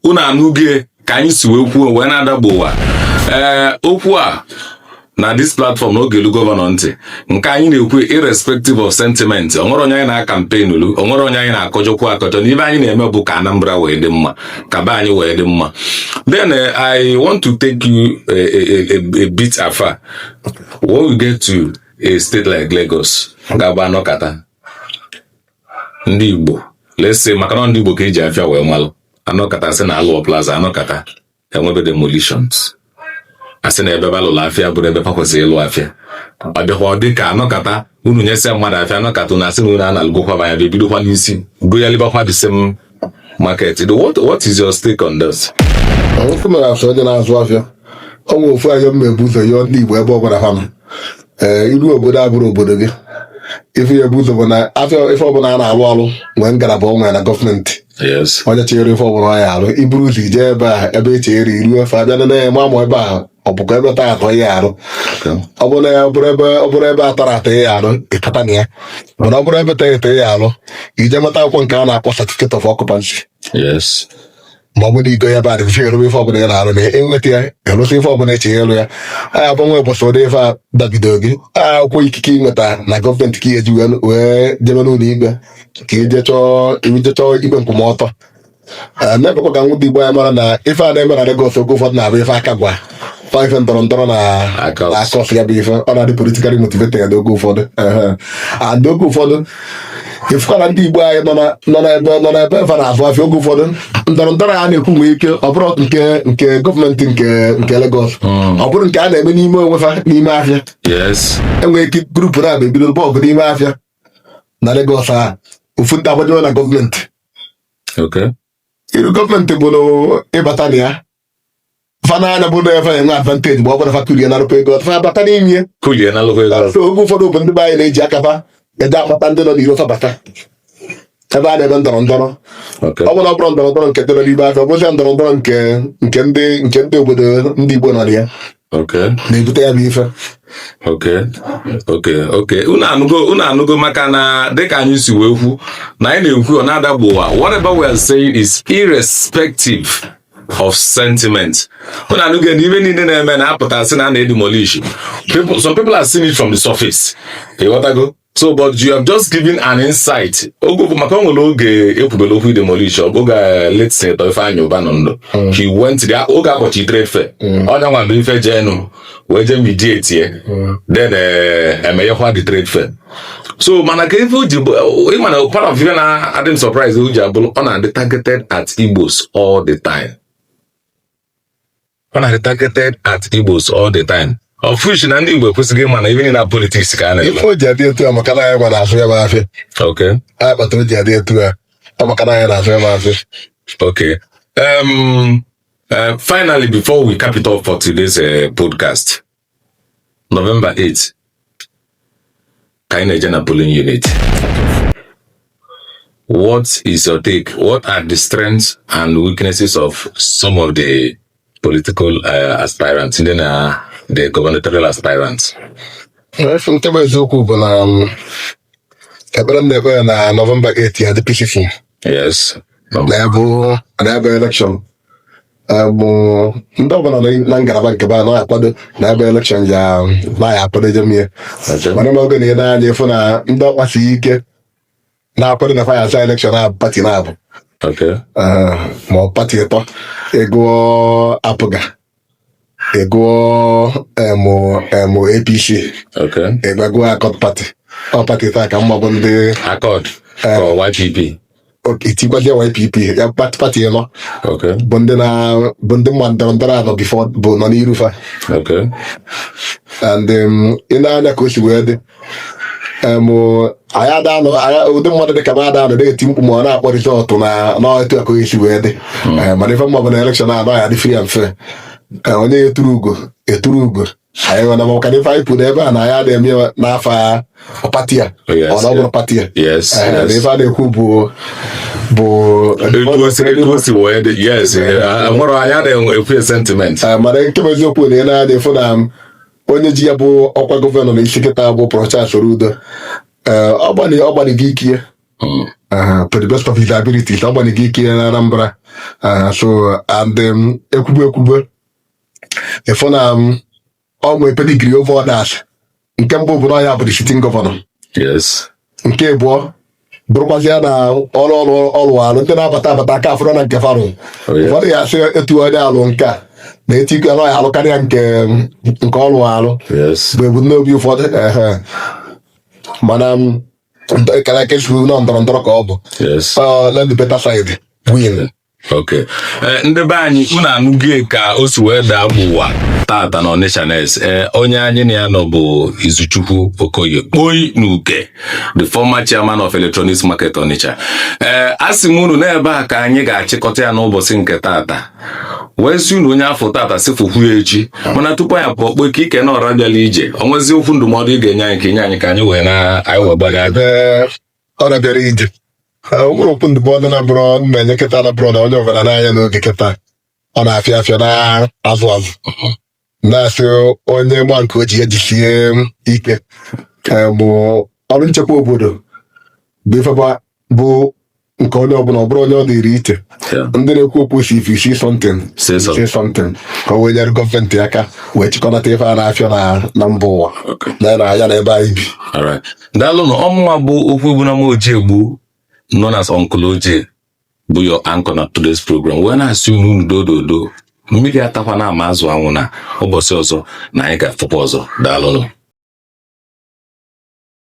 Unu anụghị ka anyị si wee kwuo wee na-adagbo ụwa. Ee, okwu a na this platform n'oge elu governor ntị nke anyị na-ekwu, irrespective of sentiment, onwere onye anyị na-campaign olu, onwere onye anyị na-akọjọkwu akọjọ, na ibe anyị na-eme bụ ka Anambra wee dị mma, ka be anyị wee dị mma. Then I want to take you a bit afar. When we get to a state like Lagos, ga-agba anọkata ndị Igbo, let's say, maka na ndị Igbo ka eji afịa wee malụ, anọkata sị na alụọ plaza, anọkata enwebe demolitions, asị na ebe alụlụ afịa bụrụ ebe fa kwesịrị ịlụ afịa. Ọ dịkwa ọ dị ka anọkata unu nyesịa mmadụ afịa, anọkata unu asị na unu analụgokwa anya, bịa ebidokwa n'isi goyalibakwa the same market. What is your stake on this? Nwoke mere asụ onye na-azụ afịa, ọ nwe ofu ahịa m ebu ụzọ yọọ ndị Igbo ebe ọ bụla ha nọ. Ee, iru obodo abụrụ obodo gị, ife ya ebu ụzọ bụ na afịa, ife ọbụla a na-alụ alụ nwee ngalaba ọ nwere na gọọmenti. Onye chere ife ọbụla ọ ya arụ, iburu ụzọ ije ebe a, ebe echere iru efe abịa na ya ma ebe a ọ bụkwa ebe taa atọ ya arụ. Ọ bụrụ na ya bụrụ ebe ọ bụrụ ebe a tara atọ ya arụ, ịkata na ya. Mana ọ bụrụ ebe tara atọ ya arụ, ije nweta akwụkwọ nke a na-akpọ certificate of occupancy. Ma ọ bụrụ na igo ya ebe a dị mfe erube ife ọbụla ị na-arụ na enweta ya, erụsị ife ọbụla eche ịrụ ya. Anya bụ nwa ụbọchị ụdị ife a dabido gị, akwụkwọ ikike ịnweta na gọọmenti ka ị eji wee jebe n'ụlọ ikpe ka ije chọọ ikpe nkwụmọtọ. Na-emekwa ka ndị Igbo ya mara na ife a na-eme na Lagos oge ụfọdụ na-abụ ife aka gwa fa, ife ndọrọ ndọrọ na Akọs. Na-akọs ya bụ ife ọ na-adị politically motivated oge ụfọdụ. Ehe. And oge ụfọdụ ifụkwa na ndị Igbo anyị nọ n'ebe fa na-azụ afịa, oge ụfọdụ ndọrọ ndọrọ a na-ekwu nwee ike ọ bụrụ nke gọọmenti nke Lagos, ọ bụrụ nke a na-eme n'ime onwe fa n'ime afịa. Enwere ike group na-abịa ebido bọọgụ n'ime afịa na Lagos a, ofu ndị agbajewe na gọọmenti. Iru gọọmenti bụ na ịbata na ya, fa n'anya bụ na efe enwe advantage ma ọ bụrụ fa kulie narụkwa ego, fa bata n'ime ya. Kulie na alụkwa ego. So oge ụfọdụ bụ ndị be anyị na-eji aka fa eje akpata ndị nọ n'iro, fa bata ebe a na-eme ndọrọ ndọrọ. Ọ bụrụ na ọ bụrụ ndọrọ ndọrọ nke dị nọ n'ime afịa, ọ bụzia ndọrọ ndọrọ nke ndị obodo ndị Igbo nọ na ya na-ebute ya bụ ife. Okay, unu anụgo, maka na dịka anyị si wee kwu na anyị na-ekwu ọ na-adagbu ụwa, whatever we are saying is irrespective of sentiment. Unu anụgo na ibe niile na-eme na-apụta sị na a na-edemolish people. Some people are seeing it from the surface, ịghọtago? So, but you have just given an insight oge okwu, maka o nwere oge ekwubere okwu demolish, ọ bụ oge late Senator Ifeanyi Uba nọ ndụ. He went there oge akpọchi trade fair, onye nwa bụ ife jenu wee jee mediate ye, then emeghekwa the trade fair. So mana ka ife o ji bụ ịma na part of ife na-adị m surprise o ji abụrụ ọ na-adị targeted at Igbos all the time, ọ na-adị targeted at Igbos all the time, of which na ndị Igbo ekwesịghị ịma na even na politics ka a na-eme. Ife o ji adị etu a maka na anyị gwa na-azụ ya bụ afịa. Anyị kpatara o ji adị etu a, ọ maka na anyị na-azụ ya bụ afịa. Okay. Finally, before we cap it off for today's podcast, November 8th, ka anyị na-eje na polling unit. What is your take? What are the strengths and weaknesses of some of the political aspirants, ndị na the gubernatorial aspirants? Ife nke bụ eziokwu bụ na ekpere m na-ekpe ya na November 8 ya dị peaceful. Na ya bụ election bụ ndị ọbụla nọ na ngalaba nke be a na-akwado na ya bụ election ya na ya akwado jem ya. Mana n'oge na ị na-anya ịfụ na ndị ọkpasi ike na-akwado na faya asa election a, party na-abụ ma ọ party ịtọ, ịgụọ APGA, ịgụọ emu APC, ịgagụọ Accord Party. Ọ party taa ka mma bụ ndị Accord or YPP. Itikwazie YPP ya, party ịnọ bụ ndị na bụ ndị mma ndọrọ ndọrọ anọ before bụ nọ n'iru fa. And ị na-anya ka o si wee dị, anyị ada anọ ụdị mmadụ dị ka m ada anọ na-eti mkpu ma ọ na-akpọ result na n'etu a ka o si wee dị. Mana ife mma bụ na election a ya dị free and fair. Onye eturu ugo eturu ugo anyị nwere, maka na ife anyị kwuru ebe a na anyị adịghị eme ya n'afọ party a. Ọ na ọ bụrụ party a. Na ife a na-ekwu bụ Etu o si wee dị, yes, nwere anyị adịghị ekwu sentiment. Mana nke bụ eziokwu na ị na-anya ịfụ na onye ji ya bụ ọkwa governor na isi kịta bụ Prof. Soludo. Ọ gbani gị ike ya. To the best of his abilities, agbanyeghị ike ya na Anambra. So and ekwube ekwube, ịfụ na ọ nwee pedigree over others. Nke mbụ bụ na ọ ya bụ the sitting governor. Nke abụọ bụrụkwazịa na ọrụ ọrụ alụ ndị na-abata abata aka afụrụ na nke farụ. Ụfọdụ ya asị etu onye alụ nke a na eti anọ ya alụ karịa nke ọrụ alụ bụ ebumnobi ụfọdụ, ehe. Mana kara aka esi na ndọrọ ndọrọ ka ọ bụ. Let the better side win. Okay. Ndị be anyị, unu anụgie ka o si wee daa bụ ụwa tata na Onitsha Next. Onye anyị na ya nọ bụ Izuchukwu Okoye Kpoi N'Uke, the former chairman of Electronics Market Onitsha. A sị m unu n'ebe a ka anyị ga-achịkọta ya n'ụbọchị nke tata, wee sị unu onye afọ tata si fụkwu ya echi. Mana tupu anyị pụọ, kpoi ka ike na ọra bịala ije, o nwezi okwu ndụmọdụ ị ga-enye anyị, ka inye anyị ka anyị wee na anyị wee gbaga. Ebe ọ bịara ije, o nwere okwu ndụmọdụ na bụrụ na-enye kịta, na bụrụ na onye ọbụla n'anya n'oge kịta ọ na-afịa afịa na azụ azụ, na-asị onye gba nke o ji ejisie ike. Bụ ọrụ nchekwa obodo bụ ife bụ nke onye ọbụla, ọ bụrụ onye ọ dịrị iche. Ndị na-ekwu okwu si, if you see something, say something. Say something, ka o wee nyere gọọmenti aka wee chịkọnata ife a na-afịa na mba ụwa na ya na ebe anyị bi. Alright. Daalụnụ. Ọmụnwa bụ okwu egbu na m Ojiegbu, known as Uncle Oje, bụ your anchor na today's program, wee na-asị unu unu dododo, mmiri atakwana ama azụ anwụ, na ụbọchị ọzọ na anyị ga-afụkwa ọzọ. Daalụnụ.